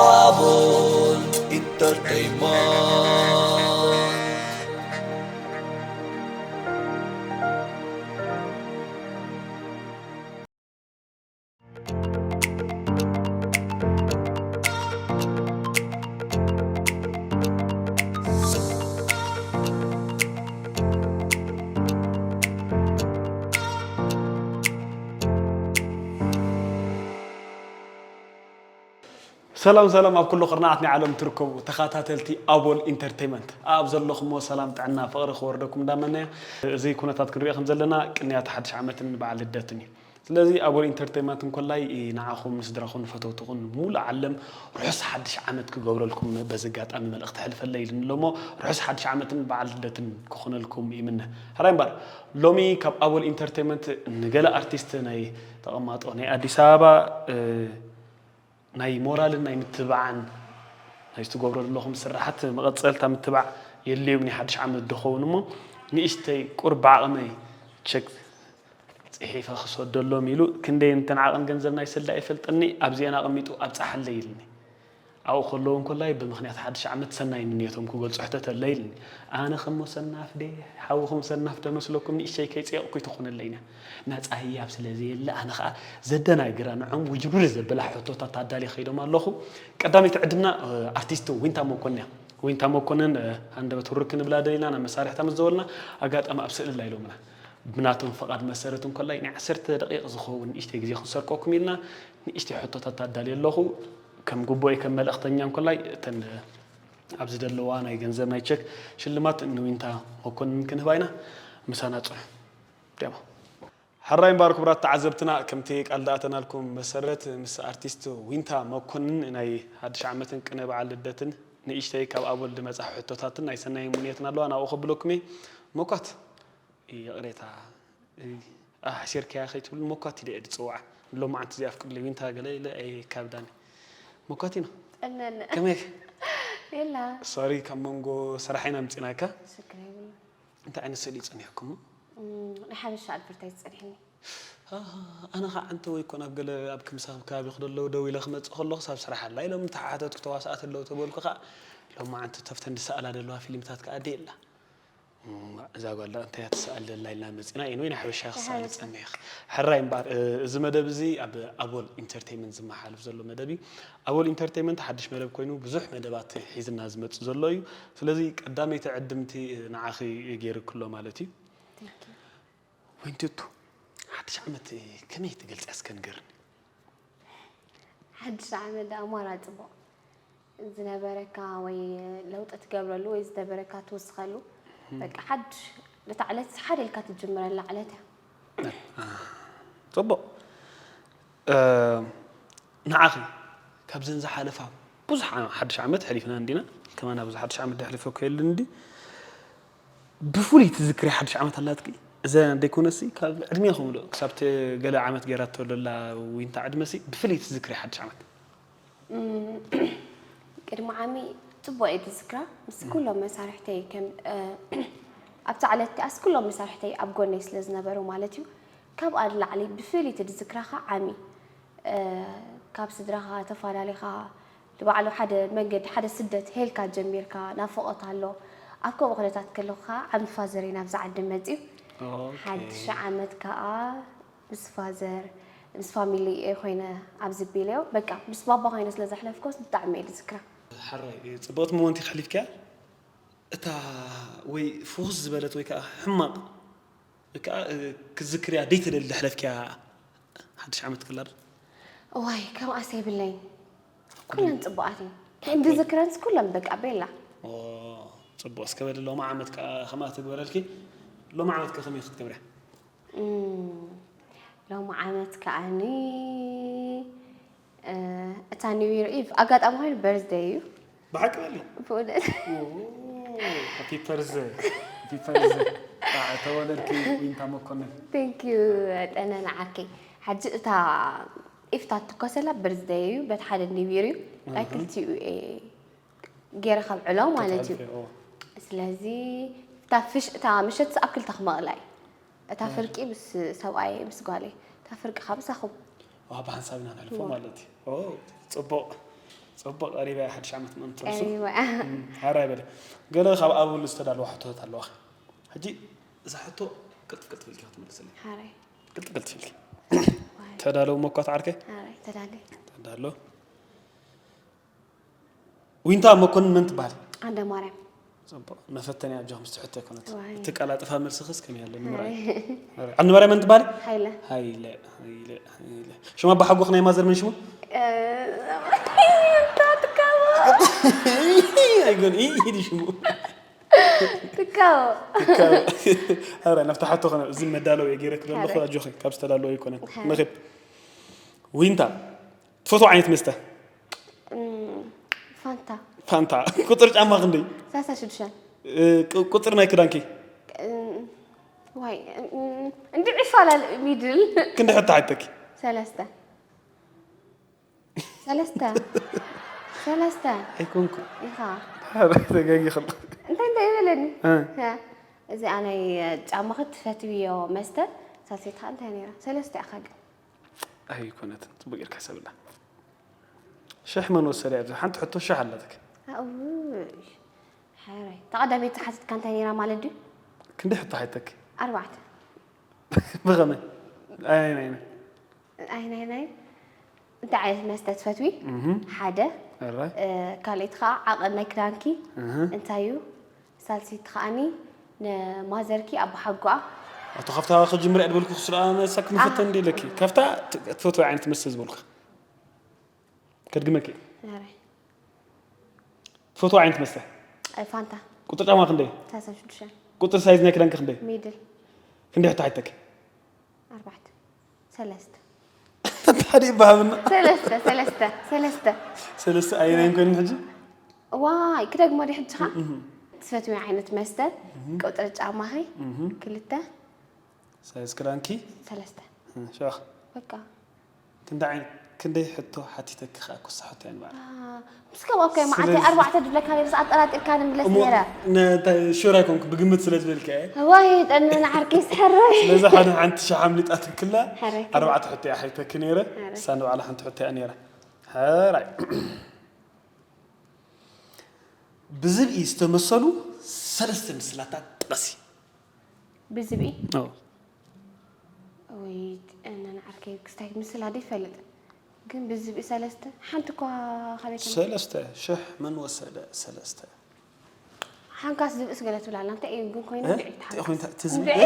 ኣቦል ኢንተርተይንመንት። ሰላም ሰላም ኣብ ኩሉ ቅርናዓት ናይ ዓለም ትርከቡ ተኸታተልቲ ኣቦል ኢንተርቴይመንት ኣብ ዘለኹሞ ሰላም ጥዕና ፍቕሪ ክወርደኩም እንዳመነያ። እዚ ኩነታት ክንሪኦ ከም ዘለና ቅንያት ሓድሽ ዓመትን በዓል ልደትን እዩ። ስለዚ ኣቦል ኢንተርቴይመንት እንኮላይ ንዓኹም ንስድራኹም ንፈተውትኹም ሙሉእ ዓለም ርሑስ ሓድሽ ዓመት ክገብረልኩም በዚ ኣጋጣሚ መልእኽቲ ሕልፈለይ ኢልኒ እሞ ርሑስ ሓድሽ ዓመትን በዓል ልደትን ክኾነልኩም ይምነ። ሕራይ እምበር ሎሚ ካብ ኣቦል ኢንተርቴይመንት ንገለ ኣርቲስት ናይ ተቐማጦ ናይ ኣዲስ ኣበባ ናይ ሞራልን ናይ ምትብባዕን ናይ ዝትገብሮ ዘለኹም ስራሓት መቐፀልታ ምትባዕ የድልዮም ናይ ሓድሽ ዓመት ዶ ኸውን እሞ ንእሽተይ ቁርብ ዓቕመይ ቸክ ፅሒፈ ክሰደሎም ኢሉ ክንደይ እንተን ዓቐን ገንዘብ ናይ ሰልዲ ኣይፈልጠኒ ኣብዚአን ኣቐሚጡ ኣብፀሓለይ ኢልኒ ኣብኡ ከለዉ እንኮላይ ብምክንያት ሓድሽ ዓመት ሰናይ ምንየቶም ክገልፁ ሕተተለይ ኢልኒ ኣነ ከሞ ሰናፍ ደ ሓውኹም ሰናፍ ደ መስለኩም ንእሽተይ ከይፅየቕኩ ይትኾነለይና ናፃ ህያብ ስለ ዘየለ ኣነ ከዓ ዘደናግራ ንዖም ውጅብር ዘበላ ሕቶታት ኣዳልየ ከይዶም ኣለኹ። ቀዳመይቲ ዕድምና ኣርቲስት ዊንታ መኮንን እያ። ዊንታ መኮንን ሃንደበት ሁርክ ክንብላ ደሊና ናብ መሳርሕታ ምስ ዘበልና ኣጋጣሚ ኣብ ስእሊ ላይ ኢሎምና ብናቶም ፍቓድ መሰረት እንኮላይ ናይ ዓሰርተ ደቂቕ ዝኸውን ንእሽተይ ግዜ ክንሰርቀኩም ኢልና ንእሽተይ ሕቶታት ኣዳልየ ኣለኹ። ከም ጉቦይ ከም መልእኽተኛ እንኮላይ እተን ኣብዚ ዘለዋ ናይ ገንዘብ ናይ ቸክ ሽልማት ንዊንታ መኮንን ክንህባ ኢና። ምሳና ጽኑ። ዴማ ሕራይ እምበኣር ክቡራት ተዓዘብትና ከምቲ ቃል ዝኣተናልኩም መሰረት ምስ ኣርቲስት ዊንታ መኮንን ናይ ሓድሽ ዓመትን ቅነ በዓል ልደትን ንእሽተይ ካብ ኣቦል ዝመጻ ሕቶታትን ናይ ሰናይ ምንየትን ኣለዋ ናብኡ ከብለኩም እየ ሞኳት ይቕሬታ ኣሕሲርካያ ከይትብሉ ሞኳት ኢለ እየ ዝፅውዓ ሎማዓንቲ እዚኣ ኣፍቅርለይ ዊንታ ገለ ኢለ ኣይካብዳኒ ሞኳት ኢና ጠነነ ከመይ የላ ሶሪ ካብ መንጎ ስራሕ ኢና ምፅናካ ሽግር የብሉ እንታይ ዓይነት ስእሊ ይፀኒሕኩም ናይ ሓበሻ ኣድቨርታይዝ ፀኒሕኒ ኣነ ከዓ እንተ ወይ ኮን ኣብ ገለ ኣብ ክምሳብ ከባቢ ክደለዉ ደው ኢለ ክመፅእ ከለኹ ሳብ ስራሕ ኣላ ኢሎም ተሓተትኩ ተዋሳእቲ ኣለዉ ተበልኩ ከዓ ሎማዓንቲ ተፍተን ዝሰኣላ ዘለዋ ፊልምታት ከዓ ኣደ የላ እዛ ጓል እንታይ ትሰኣል ዘላ ኢልና መፂና ኢንወይ ናይ ሓበሻ ክሰኣል ፀኒሕ ሕራይ እምበኣር እዚ መደብ እዚ ኣብ ኣቦል ኢንተርቴይመንት ዝመሓልፍ ዘሎ መደብ እዩ ኣቦል ኢንተርቴይመንት ሓድሽ መደብ ኮይኑ ብዙሕ መደባት ሒዝና ዝመፅእ ዘሎ እዩ ስለዚ ቀዳመይቲ ዕድምቲ ንዓኺ ገይርክሎ ማለት እዩ ወይንትቱ ሓድሽ ዓመት ከመይ ትገልፂ እስከ ንገርኒ ሓድሽ ዓመት ደኣ ማራ ፅቡቕ ዝነበረካ ወይ ለውጢ ትገብረሉ ወይ ዝነበረካ ትውስኸሉ በቃ ሓድሽ ነታ ዕለት ሓደ ኢልካ ትጅምረላ ዕለት እያ ፅቡቕ ንዓኺ ካብዘን ዝሓለፋ ብዙሕ ሓድሽ ዓመት ሕሊፍና እንዲና ከማና ብዙሕ ሓድሽ ዓመት ደሕሊፈ እኮ የለን እንዲ ብፍሉይ ትዝክሪ ሓድሽ ዓመት ኣላትኪ እዘ ደይኮነሲ ካብ ዕድሜኹም ዶ ክሳብ ገለ ዓመት ገይራቶ ለላ ዊንታ ዕድመሲ ብፍሉይ ትዝክሪ ሓድሽ ዓመት ቅድሚ ዓሚ ፅቡቅ እየ ዝዝክራ ምስ ኩሎም መሳርሕተይ ከም ኣብታ ዕለት እቲኣስ ኩሎም መሳርሕተይ ኣብ ጎነይ ስለ ዝነበሩ ማለት እዩ ካብኣ ንላዕሊ ብፍልይቲ ዝዝክራ ከዓ ዓሚ ካብ ስድራኻ ተፈላለኻ ንባዕሉ ሓደ መንገዲ ሓደ ስደት ሄልካ ጀሚርካ ናፍቆት ኣሎ ኣብ ከምኡ ኩነታት ከለኹ ከዓ ዓሚ ፋዘረይ ናብዚ ዓዲ መፅዩ ሓድሽ ዓመት ከዓ ምስ ፋዘር ምስ ፋሚሊ እየ ኮይነ ኣብዚ ቢለዮ በቃ ምስ ባባ ኮይነ ስለ ዘሕለፍኮስ ብጣዕሚ እየ ዝዝክራ ሓራይ ጽብቕቲ ሞመንት ኢኻ ኣሕሊፍካያ እታ ወይ ፍኹስ ዝበለት ወይ ከዓ ሕማቕ ወይ ከዓ ክትዝክርያ ደይትደሊ ዘሕለፍካያ ሓድሽ ዓመት ክላ ዶ እዋይ ከምኣስ የብለይን ኩለን ፅቡቃት እየን ዝዝክረንስ ኩለን በቃ ቤላ ፅቡቕ እስከ በሊ ሎሚ ዓመት ከዓ ከምኣ ትግበረልኪ ሎሚ ዓመት ከ ከመይ ክትገብርያ ሎሚ ዓመት ከዓኒ እታ ኒው ይር ኢቭ ኣጋጣሚ ኮይኑ በርዝደይ እዩ ብሓቂ በሊ ብእውነት ሃፒ በርዝደይ ሃፒ በርዝደይ ተወለድኪ ዊንታ መኮንን ቴንክ ዩ ጠነነ ዓርከይ ሓጂ እታ ኢፍታ ትኮሰላ በርዝደይ እዩ በት ሓደ ኒው ይር እዩ ናይ ክልቲኡ ገይረ ከብዕሎ ማለት እዩ ስለዚ እታ ፍሽ እታ ምሸት ኣብ ክልተ ክመቕላ እዩ እታ ፍርቂ ምስ ሰብኣይ ምስ ጓለይ እታ ፍርቂ ካብ ምሳኹም ዋ፣ ብሓንሳብ ኢና ነሕልፎ ማለት እዩ። ኦ፣ ጽቡቕ። ጽቡቕ፣ ቀሪባ እያ ሓድሽ ዓመት ምእንቲ ትርሱ። ቀሪባ እያ። እም፣ ሃራይ በለ። ገለ ካብ ኣበሉ ዝተዳለዋ ሕቶታት ኣለዋ። ሕጂ እዛ ሕቶ ቅልጥፍ ቅልጥፍ ኢልኪ ክትምልስልኝ። ሃራይ። ቅልጥፍ ቅልጥፍ ኢልኪ። ዋይ። ተዳለዉ መኳት ዓርከይ? ሃራይ፣ ተዳለዩ። ተዳሎ። ዊንታ መኮንን መን ትበሃል? ዓንደ ማርያም። ጽቡቕ። መፈተንያ ኣጆኹም፣ ምስቲ ሕቶ ኣይኮነት። ዋይ። እቲ ቀላጥፋ መልስኽስ ከመይ ኣሎ? ንምርኣይ። ሃይ። ኣረ፣ ዓንደ ማርያም መን ትበሃል? ሃይለ። ሃይለ፣ ሃይለ፣ ሃይለ። ሽም ኣቦሓጎኽ ናይ ማዘር መን ሽሙ? እ፣ እንታይ ትካቦ? ኣይኮን፣ ኢ፣ ኢዲ ሽሙ። ትካቦ። ትካቦ። ኣረ፣ ናብታ ሕቶ ኸነ፣ እዚ መዳለዊ እየ ገይረ ክብል ኣለኹ፣ ሃረ። ኣጆኺ፣ ካብ ዝተዳለወ ኣይኮነን። ሃረ። ንኺድ። ዊንታ፣ ትፈትዎ ዓይነት መስተ? እም፣ ፋንታ። ፋንታ። ቁጽሪ ጫማ ክንደይ? ሰላሳ ሽዱሽተ። እ፣ ቁ-፣ ቁጽሪ ናይ ክዳንኪ? እም፣ ዋይ፣ እም፣ እንድዒ ይፈላለ፣ ሚድል። ክንዲ ሕቶ ሓተኪ? ሰለስተ። ሰለስተ። ሰለስተ። ኣይኮንኩ። ኢኻ። ተጋጊ ኸሎ። እንታይ፣ እንታይ ይበለኒ? እ። እ፣ እዚኣ ናይ ጫማኺ ትፈትውዮ መስተ፣ ሳልሴትኻ እንታይ ነይራ? ሰለስተ ኢኻ ግን። ኣይኮነትን፣ ጽቡቅ ጌርካ ሰብላ። ሽሕ መን ወሰደ? ኣብዚ ሓንቲ ሕቶ ሽሕ ኣለትክ። ኣውይ፣ ሓራይ። ተቐዳመይቲ ሓቲትካ እንታይ ነይራ ማለት ድዩ? ክንደይ ሕቶ ሓቲተክ? ኣርባዕተ። ብኸመይ? ኣይ፣ ናይ፣ ናይ። ኣይ፣ ናይ፣ ናይ። እንታይ ዓይነት መስተ ትፈትዊ? እህ። ሓደ። ኣራይ። እ፣ ካልኣይቲ ኸዓ ዓቐን ናይ ክዳንኪ እህ። እንታይ እዩ? ሳልሲት ከኣኒ ንማዘርኪ ኣቦሓጎኣ። ኣቶ ካብታ ክጅምር እያ ዝበልኩ ስለ ኣነ ሳክ ንፈተን ኣህ። እንዲ ኢለኪ። ካብታ ት-፣ ትፈትዎ ዓይነት መስተ ዝበልኩ። ከድግመኪ። ኣረ። ትፈትዎ ዓይነት መስተ? ኣይ፣ ፋንታ። ቁጥሪ ጫማ ክንደይ? ሰላሳ ሽዱሽተ። ቁጥሪ ሳይዝ ናይ ክዳንኪ ክንደይ? ሚድል። ክንደይ ሕቶ ሓተኪ? ኣርባዕተ። ሰለስተ። ሓደ ይበሃብና። ሰለስተ፣ ሰለስተ፣ ሰለስተ። ሰለስተ ኣየናይን ኮይነን ሕጂ? ዋይ፣ ክደግሞ ድየ ሕጂ ኸ? እህ። ትፈትዊ ዓይነት መስተ፣ እህ። ቁጥሪ ጫማኺ፣ እህ። ክልተ። ሳይዝ ክዳንኪ? ሰለስተ። እህ፣ ሸኽ። በቃ። ክንደይ ዓይነት፣ ክንደይ ሕቶ ሓቲተኪ ኸኣ ክሳ ሕቶ እየን በዓል። አ፣ ምስ ከምኣ እኮ እየ መዓልቲ ስለዚ ኣርባዕተ ድብለካ ነይረ፣ ኣጠራጢርካ ንምለስ እሞ ነይረ። ነ-፣ እንታይ ሹር ኣይኮንኩ፣ ብግምት ስለ ዝበልካ እየ። ዋይ፣ ጠንነ ዓርከይ ስሕረይ። ስለዚ ሓደ ሓንቲ ሸሕ ኣምሊጣትክላ፣ ሕረይ። ኣርባዕተ ሕቶ እየ ሓቲተኪ ነይረ፣ ሕረይ። እሳ ንባዕላ ሓንቲ ሕቶ እያ ነይራ። ሕራይ። ብዝብኢ ዝተመሰሉ ሰለስተ ምስላታት ጥቐሲ። ብዝብኢ? ኣዎ። ወይ፣ እነ ንዓርከይ ክስታይ ምስላ ዶ ይፈልጥ? ግን ብዝብኢ ሰለስተ? ሓንቲ እኳ ካልኣይት ሰለስተ ሽሕ መን ወሰደ? ሰለስተ። ሓንካስ ዝብእስ ገለ ትብላላ። እንታይ እዩ ግን ኮይኑ እ? እንድዒ እንታይ ኮይኑ ትሓንክስ? ታ-፣ እቲ ዝብኢ? እንድዒ?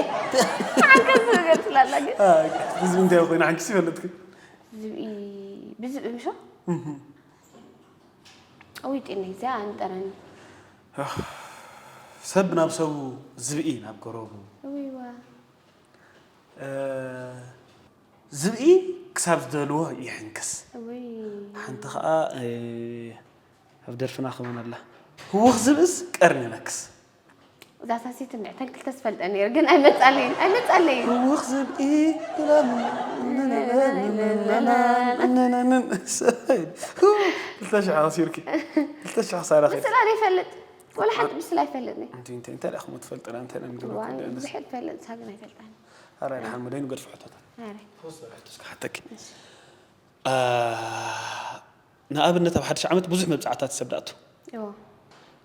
ሓንካስ ዝብኢ ገለ ትብላላ ግን። አ፣ እዚ እንታይ ኮይኑ ሓንክስ ይፈልጥክ? ዝብኢ፣ ብዝብኢ ምሾ? እህ። ኣውይ፣ ጤነይ፣ እዚኣ ኣንጠረኒ። ሰብ ናብ ሰቡ ዝብኢ ናብ ገረቡ። እውይዋ። እ፣ ዝብኢ ክሳብ ዝደልዎ ይሕንክስ። እውይ። ሓንቲ ኸኣ፣ እ፣ ኣብ ደርፍና ከመን ኣላ። ህውኽ ዝብእስ ቀርኒ ነክስ። እዛ ሳሲት እንድዒ ተን ክልተ ዝፈልጠ ነይሩ፣ ግን ኣይመጻለይን፣ ኣይመጻለይን። ህውኽ ዝብኢ ክልተ ሽሕ ከሲርኪ። ክልተ ሽሕ ክሳራ ከይድ። ምስላ ዘይፈልጥ፣ ወላ ሓንቲ ምስላ ኣይፈልጥን። እንዲ እንታይ፣ እንታይ ደኣ ክሞ ትፈልጥና፣ እንታይ ደኣ ንገብረካ ዋይ፣ ደኣ ንስ-? ብዙሕ ትፈልጥ፣ ንሳ ግን ኣይፈልጣን። ኣረ፣ ድሓን መደይ ንገድፎ ሕቶታት። ኣረ። ተወሰነ ሕቶ እስከ ሓተኪ። እሺ። አ፣ ንኣብነት ኣብ ሓድሽ ዓመት ብዙሕ መብጽዓታት ሰብ ደኣቱ። እዎ።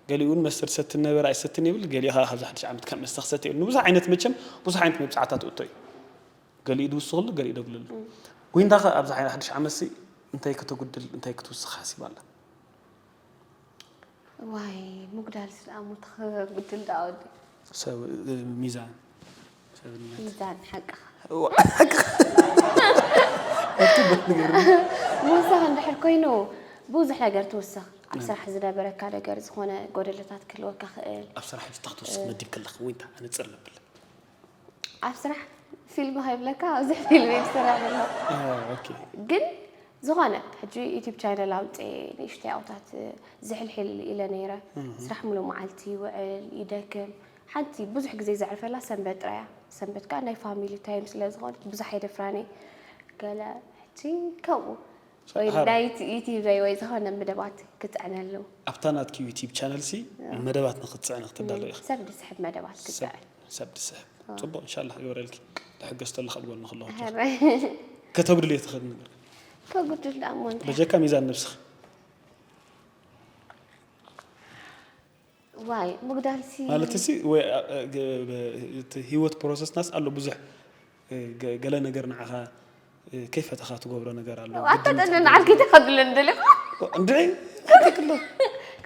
ገሊኡ እውን መስተ ትሰቲ ነበረ ኣይሰትን ይብል፣ ገሊኡ ኸኣ ካብዚ ሓድሽ ዓመት ካብ መስተ ክሰቲ ይብል። ንብዙሕ ዓይነት መቸም ብዙሕ ዓይነት መብጽዓታት እቶ እዩ። ገሊኡ ድውስኽሉ፣ ገሊኡ ደጉልሉ። እም። ዊንታ ኸ ኣብዚ ሓድሽ ዓመት ሲ እንታይ ከተጉድል፣ እንታይ ክትውስኽ ሓሲባ ኣላ? ዋይ፣ ምጉዳል ስለ ኣሞት ክጉድል ደኣ ወዲ። ሰብ፣ እ፣ ሚዛን። ሰብነት። ሚዛን፣ ሓቅኻ። እዋ፣ ሓቅኻ። ኣትበት ንገርኒ። ምውሳኽ እንድሕር ኮይኑ፣ ብዙሕ ነገር ትውስኽ። ኣብ እም። ስራሕ ዝነበረካ ነገር፣ ዝኾነ ጎደለታት ክህልወካ ክእል። ኣብ ስራሕ ሕጂ እንታይ ክትውስኽ እ። መዲብ ከለኽ፣ ዊንታ፣ ኣነጽር ለብል። ኣብ ስራሕ ፊልም ከይብለካ፣ ብዙሕ ፊልም እየ ዝሰራ ዘለኹ። እ፣ ኦኬ። ግን ዝኾነ፣ ሕጂ ዩቲዩብ ቻነል ኣውፅኤ፣ ንእሽተይ ኣውታት ዝሕልሕል ኢለ ነይረ። እህ። ስራሕ ሙሉእ መዓልቲ ይውዕል፣ ይደክም። ሓንቲ ብዙሕ ግዜ ዘዕርፈላ ሰንበት ጥራይ እያ። ሰንበት ከኣ ናይ ፋሚሊ ታይም ስለ ዝኾነት ብዙሕ ኣይደፍራን እየ። ገለ ሕጂ ከምኡ። ወይ ሃር- ናይ ዩቲ-፣ ዩቲዩብ ወይ፣ ወይ ዝኾነ መደባት ክፅዕነሉ። ኣብታ ናትኪ ዩቲዩብ ቻነል ሲ እ። መደባት ንክትፅዕኒ ክትዳሎ እም፣ ኢኺ። ሰብ ዝስሕብ መደባት ሰብ፣ ክፅዕን። ሰብ ዝስሕብ። እ። ፅቡቕ፣ እንሻላህ ይወረልኪ። ተሕገዝተሉ ካብ ጎንኺ ኣለኹ። ሕራይ። ከተጉድልዮ ትኽእል ነገር። ከጉድል ደኣ እሞ እንታይ? በጀካ ሚዛን ነብስኺ ዋይ ምጉዳልሲ ማለት ሲ ወይ እ፣ እ፣ ገ- እ፣ እቲ ህይወት ፕሮሰስናስ ኣሎ ብዙሕ እ፣ ገ- ገለ ነገር ንዓኻ እ፣ ከይፈተኻ ትገብሮ ነገር ኣሎ ኣተጠነ ንዓልኪ ተኸድለ እንደለኹ እንድዒ ከትክሎ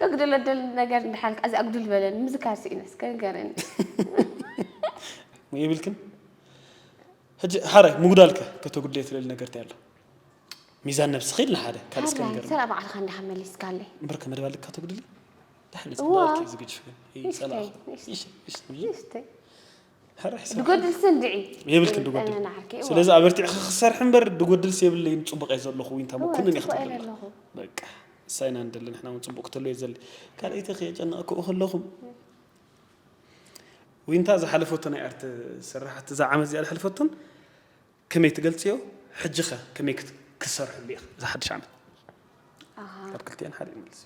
ከጉድለ ደል ነገር እንድሓልካ እዚ ኣጉድል በለን ምዝካር ስኢነስ ከንገረኒ የብልክን ሕጂ ሓራይ ምጉዳልከ ከተጉድለየ ትደሊ ነገር እንታይ ኣሎ ሚዛን ነብስኺ ኢልና ሓደ ካልእ እስከ ንገርና ሰላ ባዕልካ እንዲኻ መሊስካለይ እምበርከ መደብ ኣለካ ተጉድሊ ድሓን እዋ። ፅባቂ ዝግጅፍ ይስተይ፣ ይስተይ። ይስተይ ይስተይ ሕራይ ሰብ ድጎድል ስንድዒ የብልክን ድጎድል ጠነ ንዓርከ እዋ። ስለዚ ኣበርቲዕኺ ክሰርሕ እምበር ድጎድል የብለይን ፅቡቅ እየ ዘለኹ ዊንታ እዋ፣ መኩንን ኢኻ ጽቡቅ እየ ትብለና ዘለኹ። በቃ እሳይና እንደለ ንሕና እውን ፅቡቅ ክትህልዎ እየ ዘሊ ካልኣይቲ ከየጨነቕክኡ ከለኹም ዊንታ ዝሓለፈቶ ናይ ኣርት ስራሓት እዛ ዓመት እዚኣ ዝሓለፈቶን ከመይ ትገልፅዮ ሕጂ ኸ ከመይ ክት- ክትሰርሕሉ ኢኻ እዛ ሓድሽ ዓመት ኣሃ። ካብ ክልቲአን ሓደ ይመልስ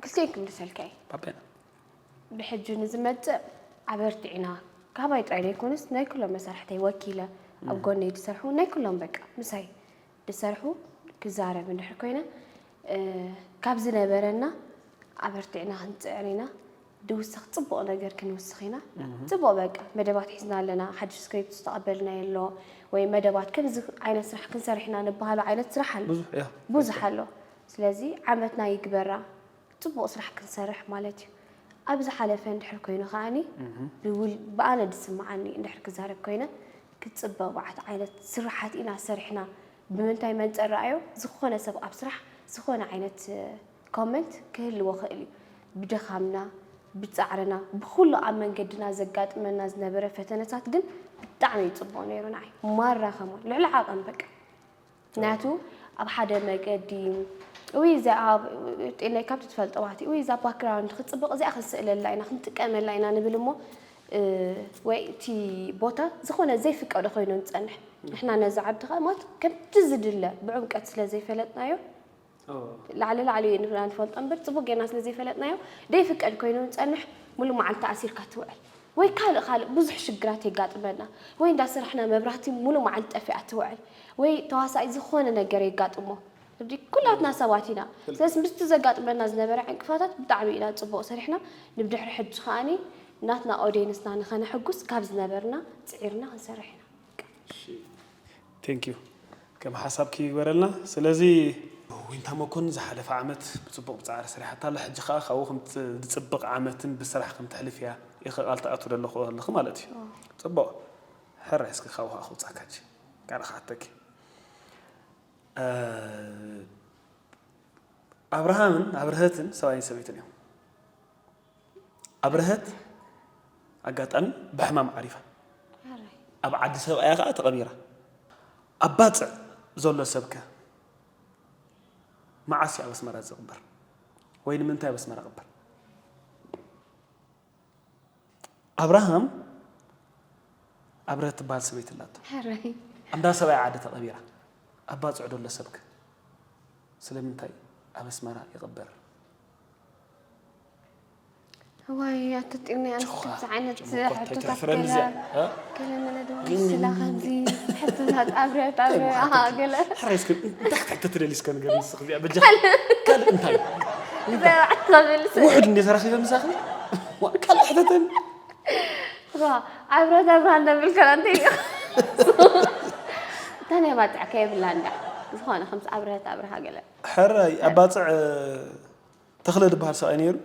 ክልቲአን ክምልሰልካ እየ ባባይና ብሕጂ ንዝመፅእ ኣበርቲዕና ካባይ ጥራይ ዘይኮነስ ናይ ኩሎም መሳርሕተይ ወኪለ ኣብ ጎነይ ዝሰርሑ ናይ ኩሎም በቃ ምሳይ ዝሰርሑ ክዛረብ እንድሕር ኮይነ እ፣ ካብ ዝነበረና ኣበርቲዕና ክንፅዕር ኢና ድውስኽ ፅቡቕ ነገር ክንውስኽ ኢና ፅቡቕ በቃ መደባት ሒዝና ኣለና ሓድሽ ስክሪፕት ዝተቐበልናዮ ኣሎ ወይ መደባት ከምዚ ዓይነት ስራሕ ክንሰርሕ ኢና ንበሃሎ ዓይነት ስራሕ ኣሎ ብዙሕ እያ ብዙሕ ኣሎ ስለዚ ዓመትና ይግበራ ፅቡቕ ስራሕ ክንሰርሕ ማለት እዩ ኣብ ዝሓለፈ እንድሕር ኮይኑ ከዓኒ ብውል- ብኣነ ዝስምዓኒ እንድሕር ክዛረብ ኮይነ ክፅበ ባዓት ዓይነት ስራሓት ኢና ሰሪሕና ብምንታይ መንፅር ረኣዮ ዝኾነ ሰብ ኣብ ስራሕ ዝኾነ ዓይነት ኮመንት ክህልዎ ክእል እዩ ብድኻምና ብፃዕርና ብኩሉ ኣብ መንገድና ዘጋጥመና ዝነበረ ፈተነታት ግን ብጣዕሚ እዩ ፅቡቕ ነይሩ ንዓይ ማራ ከማን ልዕሊ ዓቐን በቃ ምክንያቱ ኣብ ሓደ መገዲ ወይ እዚኣ ጤለይ ካብቲ ትፈልጠዋ እቲ ወይ እዛ ባክግራውንድ ክፅብቕ እዚኣ ክንስእለላ ኢና ክንጥቀመላ ኢና ንብል እሞ እ፣ ወይ እቲ ቦታ ዝኾነ ዘይፍቀዶ ኮይኑ ንፀንሕ ንሕና ነዚ ዓዲ ከዓ ማለት ከምቲ ዝድለ ብዕምቀት ስለ ዘይፈለጥናዮ ላዕሊ ላዕሊ ንፍና ንፈልጦ እምበር ፅቡቅ ጌርና ስለ ዘይፈለጥናዮ ደይፍቀድ ኮይኑ ንፀንሕ ሙሉ መዓልቲ ኣሲርካ ትውዕል ወይ ካልእ ካልእ ብዙሕ ሽግራት የጋጥመና ወይ እንዳሰራሕና መብራህቲ ሙሉ መዓልቲ ጠፊኣ ትውዕል ወይ ተዋሳኢ ዝኾነ ነገር የጋጥሞ ርዲ ኩላትና ሰባት ኢና ስለዚ ምስቲ ዘጋጥመና ዝነበረ ዕንቅፋታት ብጣዕሚ ኢና ፅቡቅ ሰሪሕና ንብድሕሪ ሕጂ ከዓኒ ናትና ኦዲየንስና ንኸነሐጉስ ካብ ዝነበርና ፅዒርና ክንሰርሕ ኢና Thank you ከም ሓሳብኪ ይግበረልና ስለዚ ዊንታ መኮንን ዝሓለፈ ዓመት ብፅቡቅ ብፃዕሪ ሰሪሓታ ኣላ ሕጂ ከዓ ካብኡ ከም ዝፅብቅ ዓመትን ብስራሕ ከም ተሕልፍ እያ ኢኸ ቃል ትኣቱ ዘለኹ ኣለኺ ማለት እዩ ፅቡቅ ሕራይ እስኪ ካብኡ ከዓ ክውፃካ ሕጂ ካልእ ክሓተኪ እ፣ ኣብርሃምን ኣብርሀትን ሰብኣይን ሰበይትን እዮም ኣብርሀት ኣጋጣሚ ብሕማም ዓሪፋ ኣብ ዓዲ ሰብኣያ ከዓ ተቐቢራ ኣብ ባፅዕ ዘሎ ሰብከ መዓስ እዩ ኣብ ኣስመራ ዝቕበር ወይ ንምንታይ ኣብ ኣስመራ ቅበር ኣብርሃም ኣብርሀት ትበሃል ሰበይቲ ኣላቶ ሕራይ ኣንዳ ሰብኣያ ዓዲ ተቐቢራ ኣብ ባፅዕ ዘሎ ሰብከ ስለምንታይ ኣብ ኣስመራ ይቕበር ዋይ ኣተጢርኒ ኣንስ ከምዚ ዓይነት ጭሞኮ እንታይ ሕቶታት ትሕፍረኒ ገለ እዚኣ እ? ገለ መለ ዶ ስላ ከምዚ ሕቶታት ኣብረ ኣብረ ኣሃ ገለ ሕራይ እስከ እንታይ ክትሕተት ደሊ እስከ ንገር ንስኽ እዚኣ በጃ ካልእ እንታይ ትብል ውሑድ እንደ ተራኺበ ምሳኺ ካልእ ሕተተን ኣብረ ኣብረ እንደብል ከላ እንታይ እዩ እታ ናይ ባፅዕ ከየብላ እንዳ ዝኾነ ከምዚ ኣብረሀት ኣብረሃ ገለ ሕራይ ኣባፅዕ ተኽለ ዝበሃል ሰብኣይ ነይሩ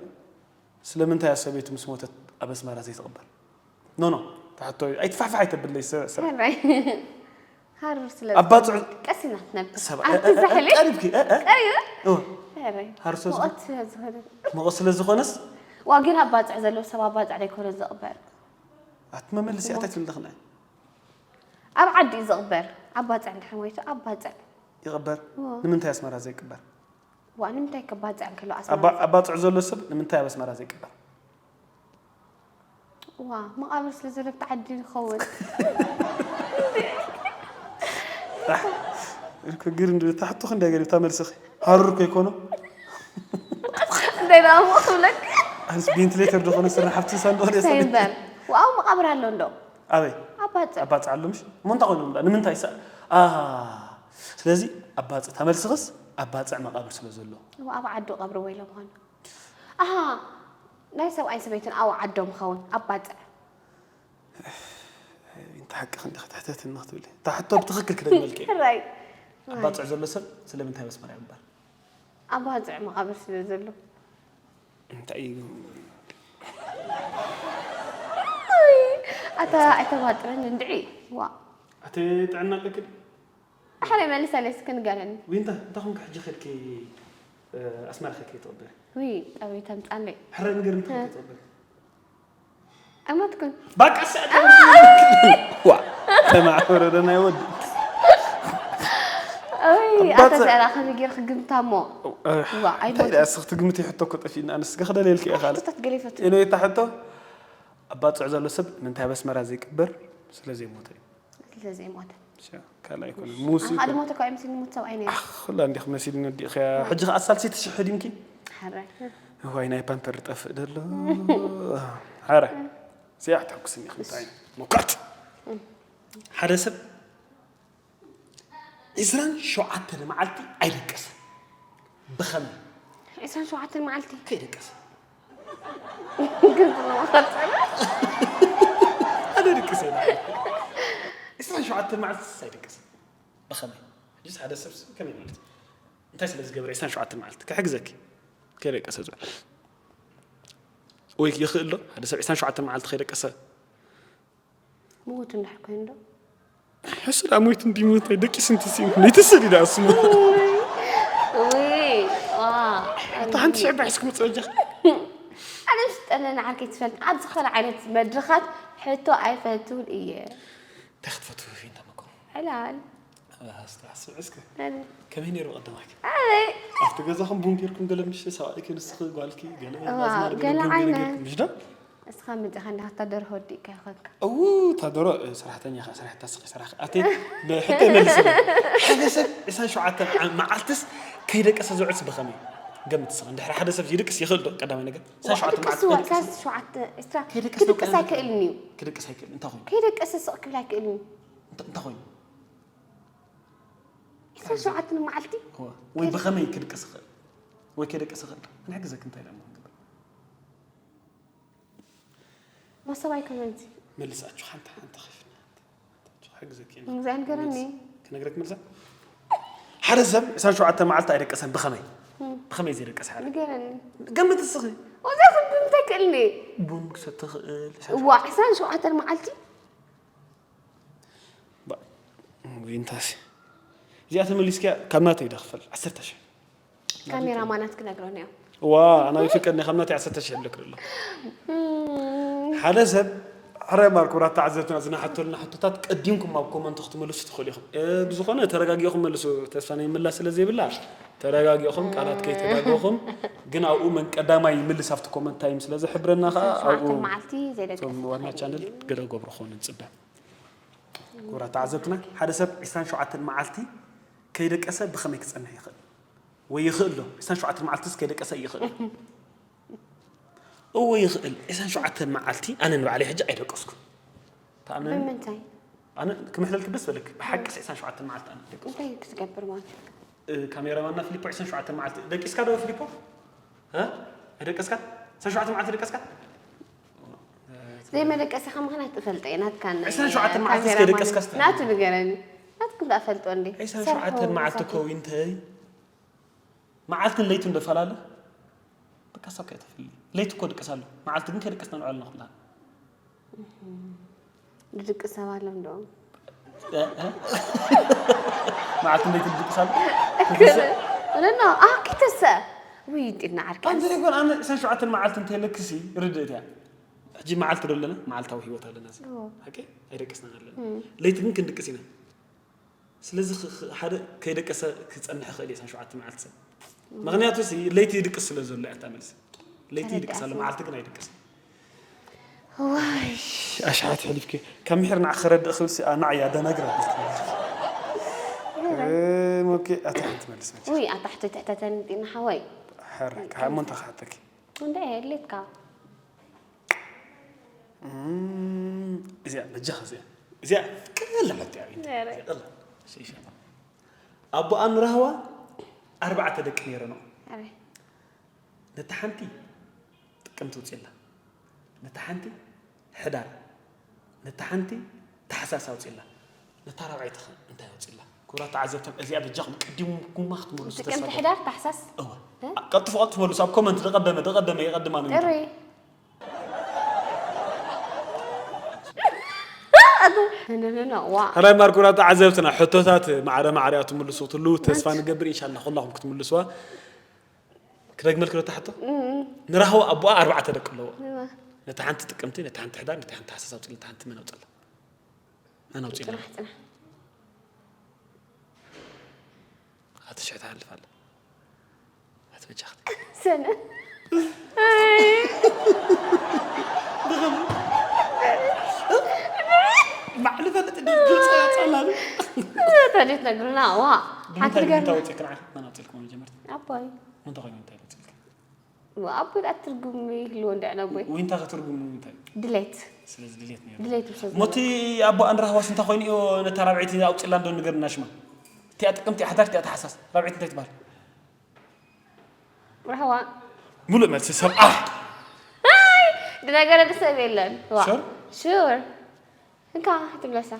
ስለምንታይ እያ ሰበይቱ ምስ ሞተት ኣብ ኣስመራ ዘይትቕበር ኖ ኖ ተሓቶ ኣይትፋሕፋሕ ኣይተብለይ ስራሕ ሕራይ ሃሩር ስለ ኣባፅዕ ቀስ ኢና ትነብር ሰብ ኣንቲ ዛሕሊ ቀሪብኪ እ፣ እ፣ ቀሪብ እ፣ ሕራይ ሃሩር ስለ ዝኾነ- ሙቐት ስለ ዝኾነ ሙቐት ስለ ዝኾነስ ዋ ግን ኣባፅዕ ዘለዎ ሰብ ኣባፅዕ ዘይኮነ ዝቕበር ኣትመመልሲ ኣታይ ትብል ደኽና ኣብ ዓዲ እዩ ዝቕበር ኣባፅዕ እንድሕር ሞይቱ ኣባፅዕ ይቕበር ንምንታይ ኣስመራ ዘይቅበር ዋ ንምንታይ ከባፅዕ እንከሎ ኣባ- ኣባፅዕ ዘሎ ሰብ ንምንታይ ኣብ ኣስመራ ዘይቅበር ዋ መቓብር ስለ ዘሎ ብቲ ዓዲ ንኸውን ግር እንድ ታሕቱ ክንደይ ገሪብታ መልስኺ ሃሩር ከይኮኖ እንታይ ደኣ እሞ ክብለክ ኣንስ ቬንትሌተር ዝኾነ ስራሕ ሓብቲ ሳንዶ እንታይ እምበር ዋው መቓብር ኣሎ እንዶ ኣበይ ኣባፅዕ ኣባፅዕ ኣሎ ምሽ እሞ እንታይ ኮይኑ እምዳ ንምንታይ ሳ ኣሃ ስለዚ ኣባጽዕ፣ ተመልስኽስ ኣባጽዕ መቓብር ስለ ዘሎ። እዋ ኣብ ዓዱ ቀብርዎ ኢሎም ኾኑ። ኣሃ ናይ ሰብኣይን ሰበይትን ኣብ ዓዶም ኸውን ኣባጽዕ። እንተ ሓቂ ክንዲ ክትሕተትኒ ክትብሊ። እታ ሕቶ ብትኽክል ክደግመልኪ እየ። ሕራይ ኣባጽዕ ዘሎ ሰብ ስለምንታይ ኣብ ኣስመራ ይቕበር? ኣባጽዕ መቓብር ስለ ዘሎ። እንታይ እዩ? ኣታ ኣይተባጥረኒ እንድዒ። ዋ ኣቲ ጥዕና ቀክል ኣሕረ መልሰለይ እስኪ ንገረኒ። ዊንታ እንታይ ኮንክ ሕጂ ከድኪ ኣስመራ ከድኪ ትቕበሪ? ውይ ጠቢ ተምጻለይ። ሕረ ነገር እንታይ ኮንክ ትቕበሪ? ኣይሞትኩን። ባቃ ሰዓት ዋ ተማዕፈረ ደናይ ወዲ ውይ ኣታ ሰራ ከመይ ገይርክ ግምታ እሞ። ዋ እንታይ ኣይሞት ደኣ ስኽቲ ግምት ይሕቶ እኮ ጠፊእና ኣነስ ገኽደለልኪ እየ ካልእ ሕቶታት ገለ ይፈቱ። ኢኖ ይታ ሕቶ ኣባጽዕ ዘሎ ሰብ ምንታይ ኣብ ኣስመራ ዘይቅበር ስለ ዘይሞተ እዩ። ስለዘይሞተ ካልኣይ ኮነ ሙሲ ኣኻ ድሞተ ካብ ኤምሲ ንሞት ሰብኣይ ነይሩ። ኩላ እንዲኽ መሲልኒ ወዲእኽያ ሕጂ ከኣ ሳልሰይቲ ሽሕ ዲምኪ ሓራይ እዋይ ናይ ፓምፐር ጠፍእ ደሎ ሓረ እዚኣ ተሕኩስኒ ኢኺ እንታይ ሞካት ሓደ ሰብ ዕስራን ሸውዓተን መዓልቲ ኣይደቀሰ ብኸመይ ዕስራን ሸውዓተን መዓልቲ ከይደቀሰ ግልጽ ነው። ሓደ ድቅስ የለ ዕስራን ሸውዓተን መዓልቲ ኣይደቀሰ ብኸመይ ሕጂስ ሓደ ሰብ ከመይ ማለት እንታይ ስለ ዝገብር ዕስራን ሸውዓተን መዓልቲ ክሕግዘኪ ከይደቀሰ ዝውዕል ወይ ይኽእል ዶ ሓደ ሰብ ዕስራን ሸውዓተን መዓልቲ ከይደቀሰ ምውት እንድሕር ኮይኑ ዶ ሕሱ ደኣ ሞይቱ እንዲሞት ደቂስ እንትስኢም ነይትስእ ዲዳ ኣስሙ ውይ ዋ እታ ሓንቲ ሽዕባ ሒዝኩም ፅበጃ ኣነ ምስ ጠነነ ዓርከይ ትፈልጥ ኣብ ዝኾነ ዓይነት መድረኻት ሕቶ ኣይፈትውን እየ እንታይ ክትፈትው ፊንታ መኮ ዕላል ኣስተሓስብ እስከ ኣነ ከመይ ነይሩ ቀደማክ ኣይ ኣብቲ ገዛኹም ቡን ጌርኩም ገለ ምሽ ሰብኣይኪ ንስኺ ጓልኪ ገለ እዋ፣ ኣዝማድ ገለ ገለ ቡን ገለ ዓይነት። ጌርኩም ምሽ ዶ እስኻ መፂኻ እንዳሃታ ደርሆ ወዲእካ ይኾንካ እው እታ ደሮ ሰራሕተኛ ኸ ሰራሕታ ስኺ ሰራሕ ኣተ ብሕቶ ይመልስለ ሓደ ሰብ ዕስራን ሸውዓተን መዓልትስ ከይደቀሰ ዝውዕልስ ብኸመይ ገምት ስኻ እንድሕር ሓደ ሰብ ይድቅስ ይኽእል ዶ ቀዳማይ ነገር ዕስራን ሸውዓተን መዓልቲ ክድቅስ ከይደቀሰ- ዕስራን ሸውዓተ ዕስራ ከይደቀስ ክድቅስ ነው ኣይክእልን እዩ ክድቅስ ኣይክእል እንታይ ኮይኑ ከይደቀሰ ስቕ ክብል ኣይክእልን እዩ እንታይ እንታይ ኮይኑ ዕስራን ሸውዓተን መዓልቲ እዋ። ወይ ብኸመይ ክድቅስ ይኽእል ወይ ከይደቀስ ይኽእል ክንሕግዘክ እንታይ ኢለ እሞ ክንገብር ማሰብ ኣይኮነን እዚ መልሳችሁ ሓንቲ ሓንቲ ኸፊና ሓንቲ ሓንቲ ሓንቲ ሓግዘኪ ኢና። ምግዛይ ንገረኒ ክነግረክ መልሳ ሓደ ሰብ ዕስራን ሸውዓተ መዓልቲ ኣይደቀሰን ብኸመይ ብኸመይ ዘይደቀስ ሓደ ንገረኒ ገምት እስኺ ወዛ ክብምታይ ክእልኒ ቡን ክሰቲ ክእል ዋ ዕስራን ሸውዓተን መዓልቲ ዊንታሲ እዚኣ ተመሊስኪያ ካብ ናተይ ዳ ክፈል ዓሰርተ ሽሕ ካሜራ ማናት ክነግረን እዮም ዋ ኣና ይፍቀድኒ ካብ ናተይ ዓሰርተ ሽሕ ይብለክ ኣሎ ሓደ ሰብ ሕራይ ማር ክቡራት ተዓዘብትና ዝናሓተሉና ሕቶታት ቀዲምኩም ኣብ ኮመንት ክትመልሱ ትኽእሉ ኢኹም ብዝኾነ ተረጋጊኹም መልሱ ተስፋ ናይ ምላስ ስለ ዘይብላ ተረጋጊኹም ቃላት ከይተጋገኹም ግን ኣብኡ መን ቀዳማይ ይምልስ ኣብቲ ኮመንት ታይም ስለ ዝሕብረና ከዓ ኣብኡ መዓልቲ ዘይደቀ ዋና ቻነል ገለ ገብሩ ክኾኑ ንፅበ ክቡራት ተዓዘብትና ሓደ ሰብ ዕስራን ሸውዓተን መዓልቲ ከይደቀሰ ብኸመይ ክፀንሕ ይኽእል ወይ ይኽእል ዶ ዕስራን ሸውዓተን መዓልትስ ከይደቀሰ ይኽእል እዎ ይኽእል ዕስራን ሸውዓተን መዓልቲ ኣነ ንባዕለይ ሕጂ ኣይደቀስኩ ተኣምነኒ ብምንታይ ኣነ ክምሕለልክ ደስ በለክ ብሓቂ ዕስራን ሸውዓተን መዓልቲ ኣነ ደቀስኩ እንታይ ክትገብር ማለት እዩ ካሜራማንና ፊሊፖ ዕስራን ሸውዓተን መዓልቲ ደቂስካ ዶ ፊሊፖ እ? ደቀስካ ዕስራን ሸውዓተን መዓልቲ ደቀስካ ዘይመደቀስኻ ምኽንያት ትፈልጠ እየ ናትካ ናይ ዕስራን ሸውዓተን መዓልቲ እስከ ካሜራማን ደቀስካ እስከ ናቱ ንገረኒ ናትኩም ዳኣ ፈልጦ እንዴ ዕስራን ሸውዓተን መዓልቲ እኮ ዊንተይ መዓልትን ለይትን ዶ ፈላለ በቃ ሳብ ከይተፍሊ ለይቲ እኮ ድቅስ ኣሎ መዓልቲ ግን ከይደቀስና ንዕለና ክብላ ዝድቅስ ሰብ ኣሎ እንዶ መዓልትን ለይትን ድቅስ ኣሎ ኖ ኣኪተሰ ውይ ጢና ዓርኪ ኣንተ ደጎን ኣነ ዕስራን ሸውዓተን መዓልቲ እንተይለክሲ ርድእት እያ ሕጂ መዓልቲ ዶ ኣለና መዓልታዊ ህይወት ኣለና እዚ ሓቂ ኣይደቀስና ኣለና ለይቲ ግን ክንድቅስ ኢና ስለዚ ኽ- ኽ- ሓደ ከይደቀሰ ክፀንሕ ይኽእል እየ ዕስራን ሸውዓተ መዓልቲ ሰብ ምክንያቱ ሲ ለይቲ ይድቅስ ስለ ዘሎ እያ እታ መልሲ ለይቲ ይድቅስ ኣሎ መዓልቲ ግን ኣይድቅስ ዋይ ኣሽሓት ሕሊፍኪ ካብ ምሕር ንዓ ክረድእ ክብል ሲ ንዓ እያ ደናግር ኣቢልኪ ሞኬ ኣታ ሓንቲ መልስ መቸ ውይ ኣታ ሕቶ ትሕተተኒ ጢና ሓወይ ሕረ ካብ እሞ እንታይ ክሓተኪ እንደ የድሌትካ እዚኣ በጃኻ እዚኣ እዚኣ ቀለል መጥያ ነረ። ሽሻ ኣቦኣን ራህዋ ኣርባዕተ ደቂ ነይረኖ። ኣረ ነታ ሓንቲ ጥቅምቲ ውፅላ፣ ነታ ሓንቲ ሕዳር፣ ነታ ሓንቲ ታሕሳስ ኣውፅላ። ነታ ራብዓይቲ ኸ እንታይ ኣውፅላ? ክቡራት ተዓዘብቶም፣ እዚኣ በጃኹም ቀዲምኩማ ክትመልሱ ተስፋ ጥቅምቲ እገብር። ሕዳር ታሕሳስ እወ። ቀልጥፉ ቀልጥፉ መልሱ፣ ኣብ ኮመንት ደቀደመ ደቀደመ ይቐድማ ነው። ጥሪ ነነነነ ዋ ሕራይ ማር ክቡራት ተዓዘብትና፣ ሕቶታት ማዕረ ማዕረ እያ ትምልሱ ክትሉ ተስፋ ንገብር። ኢንሻላ ኩላኹም ክትምልስዋ። ክደግመልክ ዶ እታ ሕቶ? ንራህዋ ኣቦኣ ኣርባዕተ ደቂ ኣለዎ። ነታ ሓንቲ ጥቅምቲ፣ ነታ ሓንቲ ሕዳር፣ ነታ ሓንቲ ታሕሳስ ኣውፅል፣ ነታ ሓንቲ መን ኣውፅላ? መን ኣውፅላ? ፅናሕ ፅናሕ ኣቲ ሽሕ ትሓልፍ ኣላ። ኣቲ በጃኽቲ። ሰነ ባዕሉ ፈልጥ ድምፅ ያውፅላ። ተዲት ነግርና ዋ ሓንቲ ብምንታይ ገር ምንታይ ወፂእክ ንዓኽ? መን ኣውፅልኩም መጀመርታ? ኣቦይ ምንታይ ኮይኑ እንታይ ወፅልክ? ኣቦይ ኣት ትርጉም ይህልዎ እንደ ነቦይ ወይ እንታይ ክትርጉም ንምንታይ? ድሌት ስለዚ ድሌት ነይሩ። ድሌት ብሰብ ሞቲ ኣቦኣን ራህዋስ እንታይ ኮይኑ እዩ ነታ ራብዒቲ ኣውፅላ እንዶ ንገርና ሽማ? እቲኣ ጥቅምቲ ሓዳር እቲኣ ተሓሳስ ራብዒት እንታይ ትበሃል? ራህዋ ሙሉእ መልሲ ሰብኣይ ድነገረ ድሰብ የለን ዋ ሹር? ሹር እንካ ትብለሳ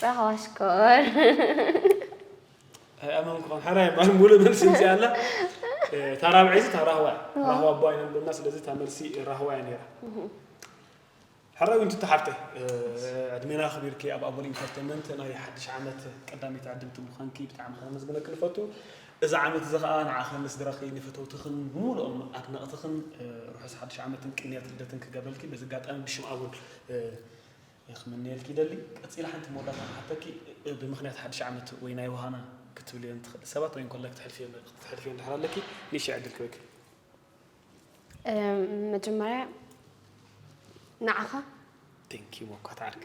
ራህዋ ሽኮር ኣይኣመንኩ ከም ሓራይ ባል ሙሉእ መልሲ ምፅእ ኣላ። እታ ራብዐይቲ እታ ራህዋ እያ። ራህዋ ኣቦ ኣይነብለና፣ ስለዚ እታ መልሲ ራህዋ እያ ነይራ። ሕራይ ዊንቱ ተሓፍተይ፣ ዕድሜና ኣኽቢርኪ ኣብ ኣቦል ኢንተርቴንመንት ናይ ሓድሽ ዓመት ቀዳመይቲ ዕድምቲ ምዃንኪ ብጣዕሚ ከነመስግነኪ ንፈቱ። እዚ ዓመት እዚ ኸኣ ንዓኺ ንስድራኺ ንፈተውትኽን ንሙሉኦም ኣድነቕትኽን ርሑስ ሓድሽ ዓመትን ቅንያት ልደትን ክገብረልኪ በዚ ኣጋጣሚ ብሽም ኣቦል ይኽምነየልኪ ይደሊ። ቀጺለ ሓንቲ መወዳእታ ክሓተኪ፣ እ፣ ብምኽንያት ሓድሽ ዓመት ወይ ናይ ወሃና ክትብልዮ ንትኽእሊ ሰባት ወይ እንኮላይ ክትሕልፍዮ ክትሕልፍዮ እንድሕር ኣለኪ፣ ንእሽተይ ዕድል ክበኪ። እም፣ መጀመርያ ንዓኻ ቴንኪ ሞኳት ዓርኪ።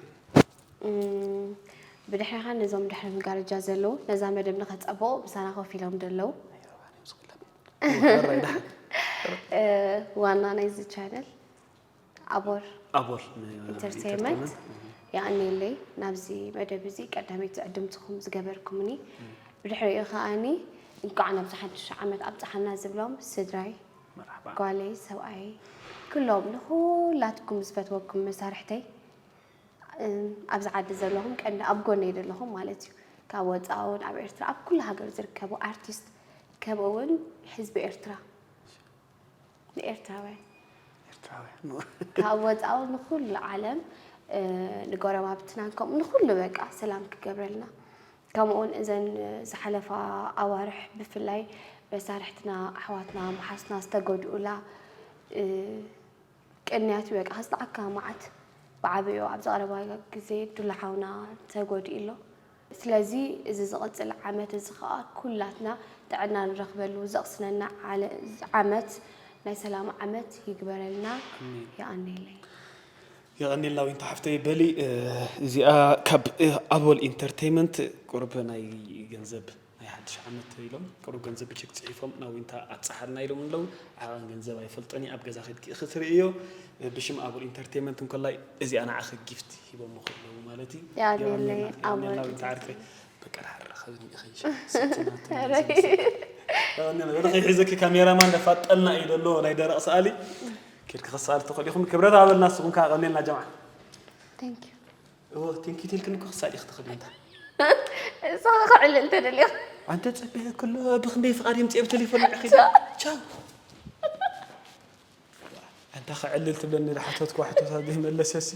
እም፣ ብድሕሪኻ ነዞም ድሕሪ መጋረጃ ዘለዉ ነዛ መደብ ንኸጸብቑ ምሳና ኮፍ ኢሎም ዘለዉ ሕራይ ደሓን። እ፣ ዋና ናይዚ ቻነል ኣቦር ኣቦል ኢንተርቴይንመንት የቐንየለይ ናብዚ መደብ እዚ ቀዳመይቲ ዕድምትኹም ዝገበርኩምኒ። ብድሕሪኡ ከኣኒ እንኳዕ ናብዚ ሓድሽ ዓመት ኣብፀሓና ዝብሎም ስድራይ፣ መርሓባ። ጓለይ፣ ሰብኣይ፣ ኩሎም ንኹላትኩም ዝፈትወኩም መሳርሕተይ እም፣ ኣብዚ ዓዲ ዘለኹም ቀንዲ ኣብ ጎነይ ዘለኹም ማለት እዩ። ካብ ወፃእ እውን ኣብ ኤርትራ ኣብ ኩሉ ሃገር ዝርከቡ ኣርቲስት ከምኡ እውን ህዝቢ ኤርትራ ንኤርትራውያን ኤርትራውያን ካብ ወፃኡ ንኩሉ ዓለም እ፣ ንጎረባብትናን ከምኡ ንኩሉ በቃ ሰላም ክገብረልና ከምኡውን እዘን ዝሓለፋ ኣዋርሕ ብፍላይ መሳርሕትና ኣሕዋትና መሓስና ዝተጎድኡላ እ፣ ቅንያት እዩ በቃ ከስጣዓካ መዓት ብዓብኡ ኣብዚ ቀረባ ግዜ ዱላ ሓውና ተጎዲኡ ኣሎ ስለዚ እዚ ዝቕፅል ዓመት እዚ ከዓ ኩላትና ጥዕና ንረኽበሉ ዘቕስነና ዓለ- ዓመት ናይ ሰላም ዓመት ይግበረልና ኣሜን። የቐንየለይ የቐንየልና ዊንታ ሓፍተይ በሊ እ፣ እዚኣ ካብ እ፣ ኣቦል ኢንተርቴይመንት ቁሩብ ናይ ገንዘብ ናይ ሓድሽ ዓመት ኢሎም ቁሩብ ገንዘብ ብቸክ ፅሒፎም ናብ ዊንታ ኣብፀሓልና ኢሎም ኣለዉ። ዓቐን ገንዘብ ኣይፈልጦን እየ ኣብ ገዛ ከድኪ ክትርእዮ እ፣ ብሽም ኣቦል ኢንተርቴይመንት እንኮላይ እዚኣ ንዓኺ ጊፍት ሂቦም ኣለዉ ማለት እዩ። የቐንየለይ የቐንየልና ኣቦል ዊንታ ዓርከይ። በቃ ድሓር ረኸብኒ ኢኺ። ሰትና ተመልሰ። ወደ ኺሒዘኪ ካሜራማን ነፋጠልና እዩ ዘሎ ናይ ደረቕ ሰኣሊ። ኬድኪ ክሰኣል ትኽእሊ ኢኹም። ክብረት ኣበልና ንስኹም ከዓ ቀንየልና ጀምዓ። Thank you እዎ ቴንኪ ቴልክን እኮ ክሳድ ኢኽ ትኽእል እንታ። እሳ ክዕልል ተደልዮ ኣንተ ጸበየ ከሎ ብኽንደይ ፍቓድ የምጽእ ብቴሌፎን ንዕኺ። ቻው። ኣንታ ክዕልል ትብለኒ ዝሓተትኩ ሕቶታት ዘይመለሰሲ።